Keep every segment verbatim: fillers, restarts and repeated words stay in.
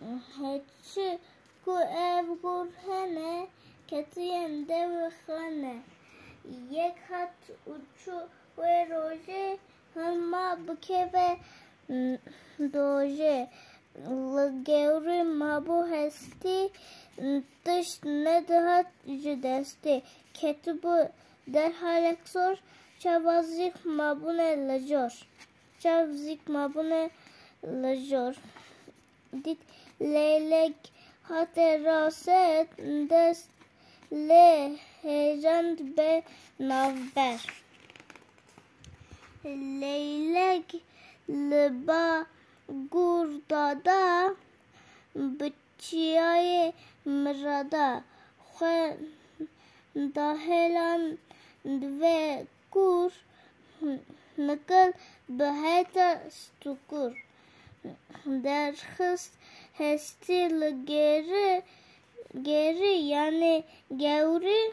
Heçi ku ev gur hene, ketiye nde wê xane. Yek hat û çû wê rojê, hilma bikeve dojê. Li gewrî mabû hestî, tişt nedihat ji destê. Ketibû derhalek zor, çava zîk mabûne li jor. Çav zîk mabûne li jor. Dît leylek hate raset dest, lê hêjan dibe navber. Leylek li ba gur dada, bi çiyayê mirada xwe dahêlan dibe kur, nikil bi heta stûkur. Derxist hestî li gêri, gêri yanê gewrî,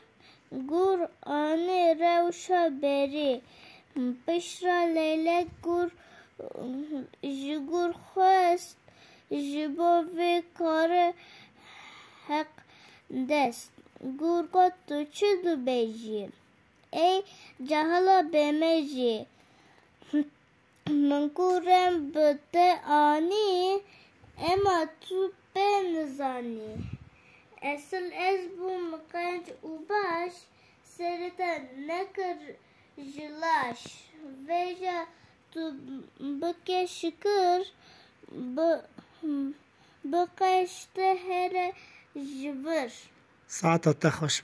gur anî rewşa berî. Piştre leylek gur ji gur xwest, ji bo vê karê heq dest. Gur got, tu çi dibêjî? Ey cahila bêmejî, min kurem bi te anî, ema tu pê nizanî. Esil ez bûm qenc û baş, serê te nekir ji laş. Vêca tu bike şikir, bi, biqeşte here ji vir. Saeta te xweş be.